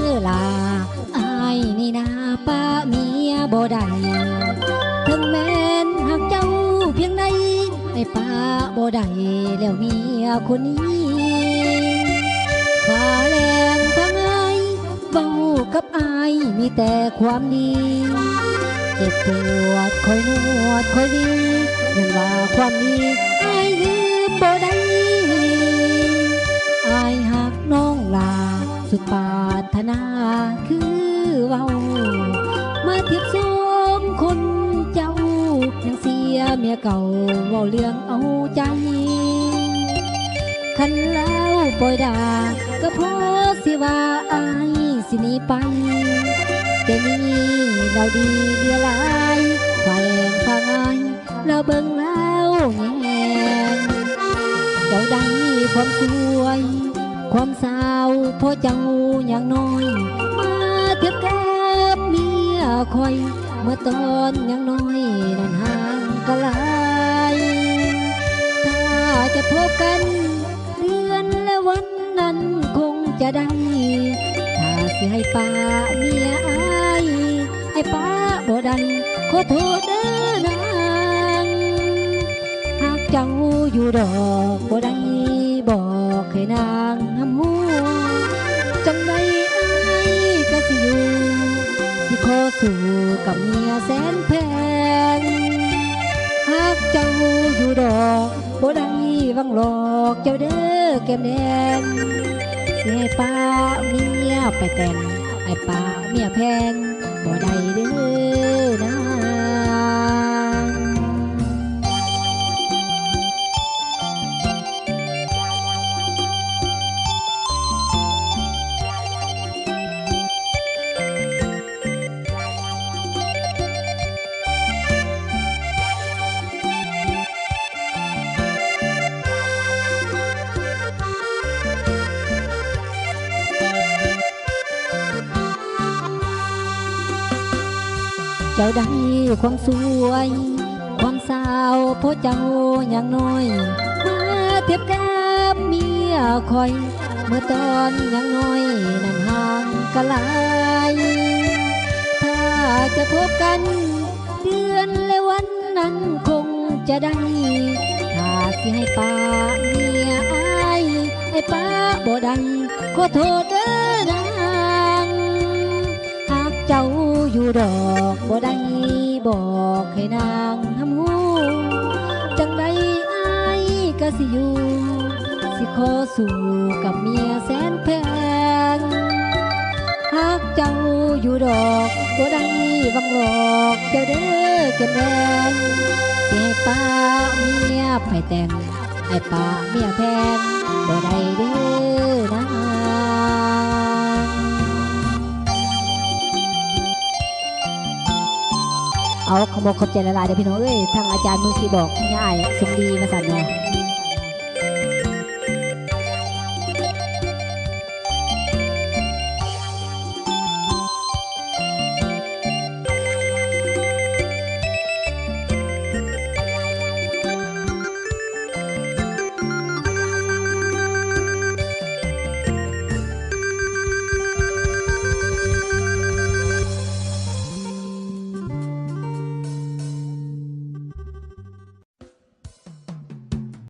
ເອີລາ ອ້າຍນີ້ນາປະເມຍບໍ່ໄດ້ ເຖິງແມ່ນຮັກເຈົ້າພຽງໃດ ອ້າຍປະບໍ່ໄດ້ແລ້ວເມຍຄົນນີ້ ຟ້າແລງຟ້າງາຍ ເວົ້າກັບອ້າຍມີແຕ່ຄວາມດີ ເຈັບປວດຄອຍນວດຄອຍດີ ຍ້ອນວ່າຄວາມດີອ້າຍລືມບໍ່ໄດ້ ອ້າຍຮັກນ້ອງຫຼ້າ ສຸດປາດຖະໜາຄືເວົ້າ ມາທຽບສອງຄົນເຈົ້າ ຍັງເສຍເມຍເກົ່າ ເວົ້າເລື່ອງເອົາໃຈ ຄັນລາວປ່ອຍດ່າ ກໍພໍຊິວ່າອ້າຍຊິໜີໄປ ແຕ່ນີ້ລາວດີເຫຼືອຫຼາຍ ຟ້າແລງຟ້າງາຍ ລາວເບິ່ງລາວແຍງ ເຈົ້າໄດ້ຄວາມສວຍ ຄວາມສາວ ພໍເຈົ້າຍັງນ້ອຍ ມາທຽບກັບເມຍຂ້ອຍ ເມື່ອຕອນຍັງນ້ອຍນັ້ນຫ່າງໄກຫຼາຍ ຖ້າຈະພົບກັນເດືອນແລະວັນ ນັ້ນຄົງຈະໄດ້ ຖ້າຊິໃຫ້ປະເມຍອ້າຍ ອ້າຍປະບໍ່ໄດ້ ຂໍໂທດເດີນາງ ຮັກເຈົ້າຢູ່ດອກ ບໍ່ໄດ້ບອກໃຫ້ນາງຮັບຮູ້ ຈັ່ງໃດອ້າຍກໍຊິຢູ່ ຊິຂໍສູ້ກັບເມຍແສນແພງ ຮັກເຈົ້າຢູ່ດອກ ບໍ່ໄດ້ຫວັງຫຼອກເຈົ້າເດີແກ້ມແດງ ຊິໃຫ້ປະເມຍໄປແຕ່ງ ໃຫ້ປະເມຍແພງ ບໍ່ໄດ້ເດີນາງ. ເຈົ້າໄດ້ຄວາມສວຍ ຄວາມສາວ ພໍເຈົ້າຍັງນ້ອຍ ມາທຽບກັບເມຍຂ້ອຍ ເມື່ອຕອນຍັງນ້ອຍນັ້ນຫ່າງໄກຫຼາຍ ຖ້າຈະພົບກັນເດືອນແລະວັນນັ້ນຄົງຈະໄດ້ ຖ້າຊິໃຫ້ປະເມຍອ້າຍ ອ້າຍປະບໍ່ໄດ້ ຂໍໂທດເດີນາງ ຫາກເຈົ້າຢູ່ດອກ ບໍ່ໄດ້ບອກໃຫ້ນາງຮັບຮູ້ ຈັ່ງໃດອ້າຍກະຊິຢູ່ ຊິຂໍສູ້ກັບເມຍແສນແພງ ຫາກເຈົ້າຢູ່ດອກ ບໍ່ໄດ້ຫວັງຫຼອກເຈົ້າເດີແກ້ມແດງ ຊິໃຫ້ປະເມຍໄປແຕ່ງ ໃຫ້ປະເມຍແພງ ບໍ່ໄດ້ເດີນາງ. ເອົາ ຂອບອົກຂອບໃຈຫຼາຍໆເດີພີ່ນ້ອງເອີຍ ທາງອາຈານມືຄີບອກ ຍາອ້າຍສົມດີວ່າຊັ້ນເນາະ.